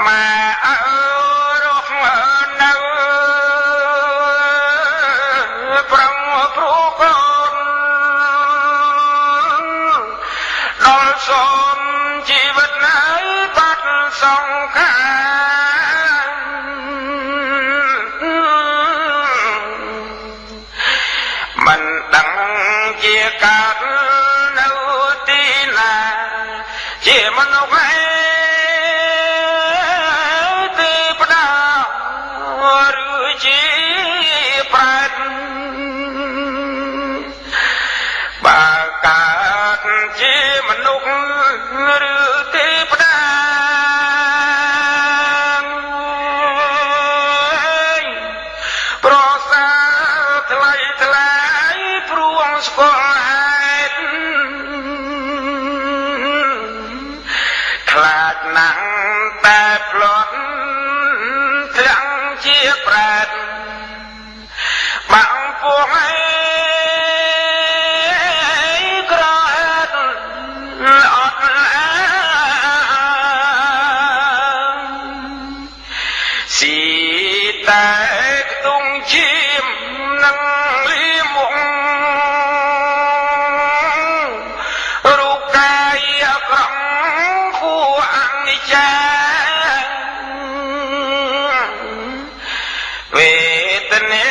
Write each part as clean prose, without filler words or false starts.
ម៉ែអើរស់នៅប្រងព្រោះកូនដល់សូមជីវិតហើយបាត់សង្ខារមិនដឹងជាកើតនៅទីណាជាមនុស្សឯទេពតាឬជាប្រែតបើកើតជាមនុស្សឬទេពតាប្រសាថ្លៃថ្លៃព្រោះស្គាល់ហេតុខ្លាចណាស់តែផ្លត់ធ្លាក់ជាប្រែតបាំងពោះឯក្រហេតុអត់អាស៊ីតែខ្ទង់ឈាមនឹងលីមុខរូបកាយអាក្រក់គួអនិច្ចាវេទនា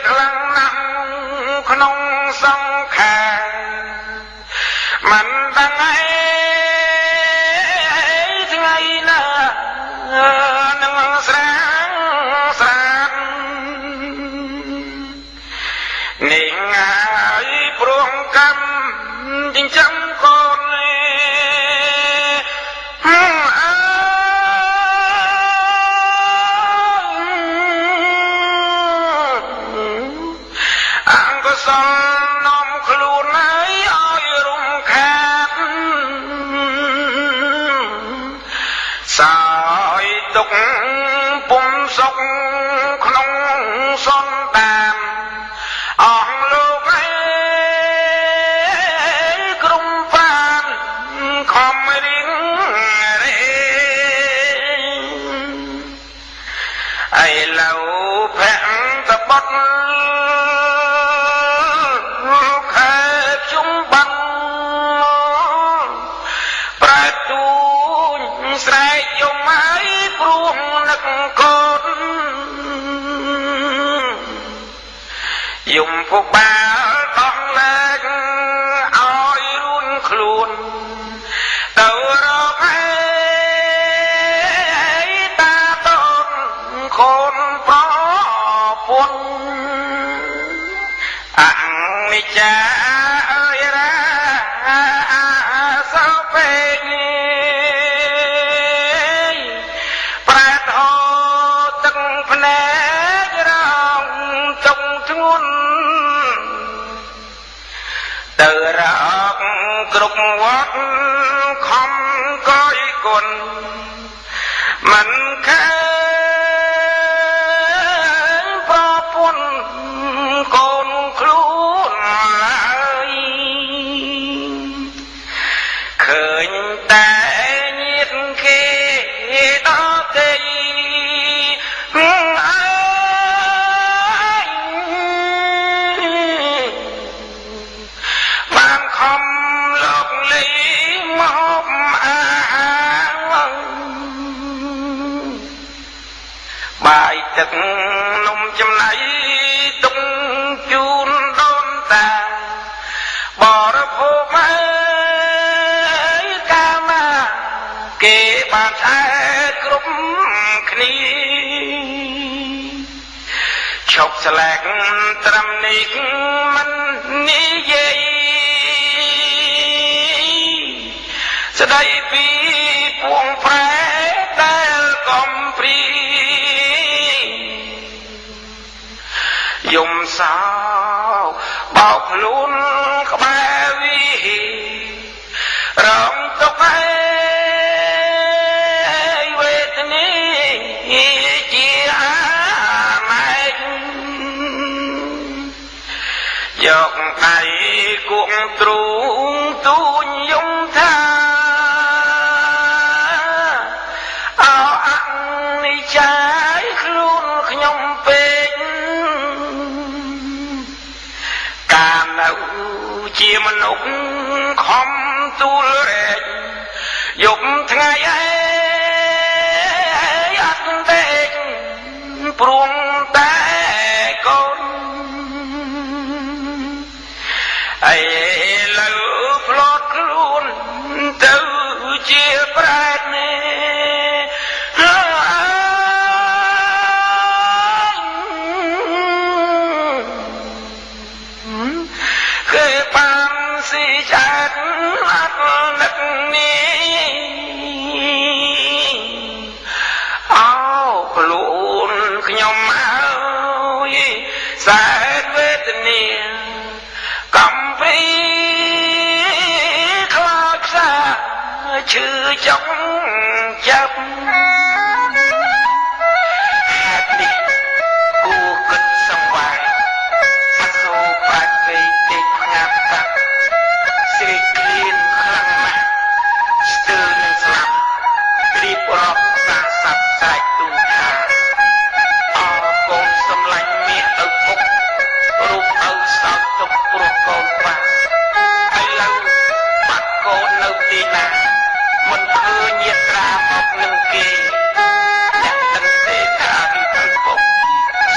ខ្លាំងណាស់ក្នុងសង្ខារមិនដឹងឯថ្ងៃណានឹងស្រាងស្រាននេះហើយព្រោះកម្មចិញ្ចឹមកូនអង្កុសលនាំខ្លួនហើយឲ្យរំខានសោយទុកពុំសុខក្នុងសន្តានអស់លោកឯក្រុមបានខំរៀងរេឥឡូវភៈតបុតខែជុំបាំងប្រែទូញស្រែកយំហើយព្រោះនឹកកូនយំពុកបាលដោះលែកឲ្យរួនខ្លួនទៅរកឯតាតូនកូនប្រពន្ធអនិច្ចាអើយរាសោពេកប្រែតហោទឹកភ្នែករងចុងធ្ងន់ទៅរកគ្រប់វត្តខំកយគុណមិនខែប្រពន្ធកូនខ្លួនឡើយឃើញតែញាតិគេដល់ទេអើយបានខំលោកលីមកអាបាយទឹកនំចំណៃទុកជូនដូនតាបរិភោគហើយកាលណាគេបានឆ្អែតគ្រប់គ្នាឈប់ស្លែកត្រឹមនេះមិននិយាយស្ដីពីពួងប្រែដែលកំព្រីយំសោបោកខ្លួនក្បែរវីរងទុកឯវេទនាជាអាម៉ែកយកដៃគួងទ្រូងទូញយំថាអោ មនុស្សខំទូលរែកយប់ថ្ងៃឯអត់ទេព្រោះតែកូនឯលើផ្លត់ខ្លួនទៅជាប្រែតនេះគេបានស៊ីឆ្អែតអត់នឹកនេះអោខ្លួនខ្ញុំហើយសែនវេទនាកំព្រីខ្លោចផ្សាឈឺចុកចាប់ហេតុនេះគួរគិតសង្វាយអសូរប្រាជ្ញវៃទេផ្ងាប់បាក់ស្រេកឃ្លានខ្លាំងណាស់ស្ទើរនឹងស្លាប់រៀបរាប់សាស័ព្ទស្រែកទូលថាអកូនសំឡាញ់មាសឪពុករូបឪសោកទុកព្រោះកូនបាក់ឥឡូវបាត់កូននៅទីណាមិនឃើញយាត្រាមកនឹងគេអ្នកដឹងទេថាពីឪពុក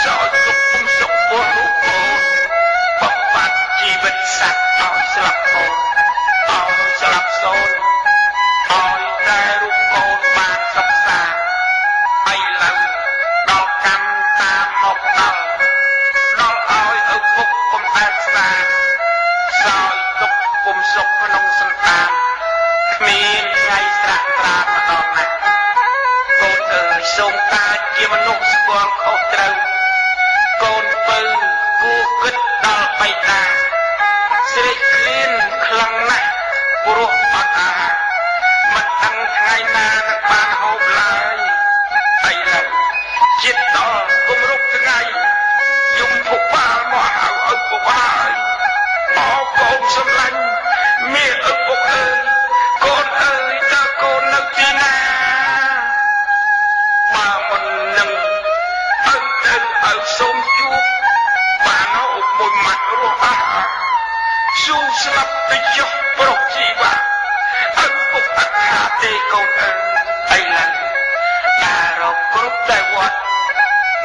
សោកទុកពុំសុខពោះរូបកូនបំបត្តិជីវិតសត្វឲ្យស្លាប់កូនឲ្យស្លាប់សូន្យឲ្យតែរូបកូនបានសុខសាន្តឥឡូវដល់កម្មតាមមកដល់ដល់ឲ្យឪពុកពុំដែលស្ដានសោយទុកពុំសុខក្នុងសន្តានគ្មានថ្ងៃស្រាក់ត្រាម្ដងណាកូនអើយសូមកើតជាមនុស្សស្គាល់ខុសត្រូវកូនពៅគួរគិតដល់បៃតាស្រេកឃ្លានខ្លាំងណាស់ព្រោះអត់អាហារមិនដឹងថ្ងៃណានឹងបានហូបឡើយឥឡូវជាតិដល់គម្រប់ថ្ងៃយំភបាលមកហៅឪពុកហើយអោកូនសំឡាញ់មាសឪពុកអើយកូនអើយតើកូននៅទីណាបើមិននឹងឪទៅឪសូមជួបបានហូបមួយម៉ាត់រស់អាហារស៊ូស្លាប់ទៅចុះប្រុសជីវៈឪពុកអត់ថាទេកូនអើយឥឡូវដើររកគ្រប់តែវត្ត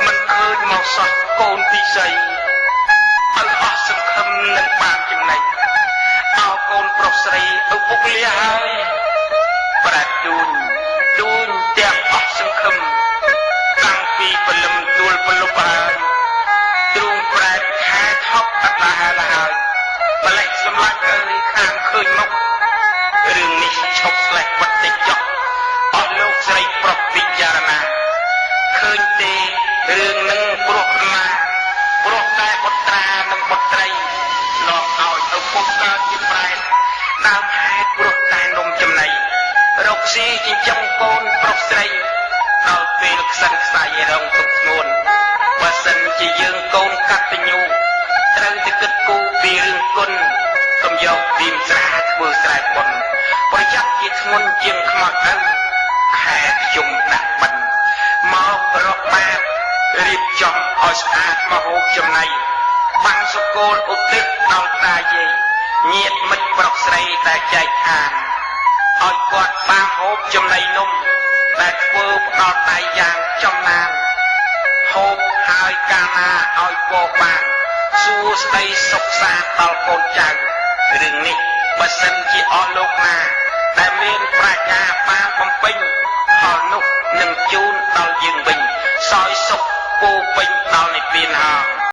មិនឃើញមកសោះកូនពិសីឪអស់សង្ឃឹមនឹងបានចំណេញអោកូនប្រុសស្រីឪពុកលាហើយប្រែទូនទូនទាំងអស់សង្ឃឹមតាំងពីព្រលឹមទួលព្រលប់ហើយទ្រូងប្រែខែថប់អត់ដល់ហើយម្លេះសម្លាញ់អើយខាងឃើញមុខរឿងនេះឈប់ស្លេះបន្តិចចុះអស់លោកស្រីប្រុសពិចារណាឃើញទេរឿងនឹងព្រោះណាព្រោះតែបុត្រានិងបុត្រីនាំឲ្យឪពុកកើតជាប្រែតដើមហេតុព្រោះតែនំចំណីរកស៊ីចិញ្ចឹមកូនប្រុសស្រីដល់ពេលខ្សិនខ្សែរងទុកធ្ងន់បើសិនជាយើងកូនកតញ្ញូត្រូវតែគិតគូរពីរឿងគុណកុំយកទីមស្រាធ្វើស្រែបុណ្យប្រយ័ត្នជាធ្ងន់ជាងខ្មោចឪខែខ្ញុំដាក់បិណ្ឌមករកបាបរៀបចំឲ្យស្អាតមកហូបចំណីបាំងសកលឧទ្ទិសដល់តាយាយញាតិមិត្តប្រុសស្រីតែចែកឋានឲ្យគាត់បានហូបចំណីនំដែលធ្វើផ្ដល់ដៃយ៉ាងចំណានហូបហើយកាលណាឲ្យពរបានសួស្តីសុខសាន្តដល់កូនចៅរឿងនេះបើសិនជាអស់លោកណាដែលមានប្រាជ្ញាបានបំពេញផលនោះនឹងជូនដល់យើងវិញសោយសុខពោពេញដល់និព្វានហើយ។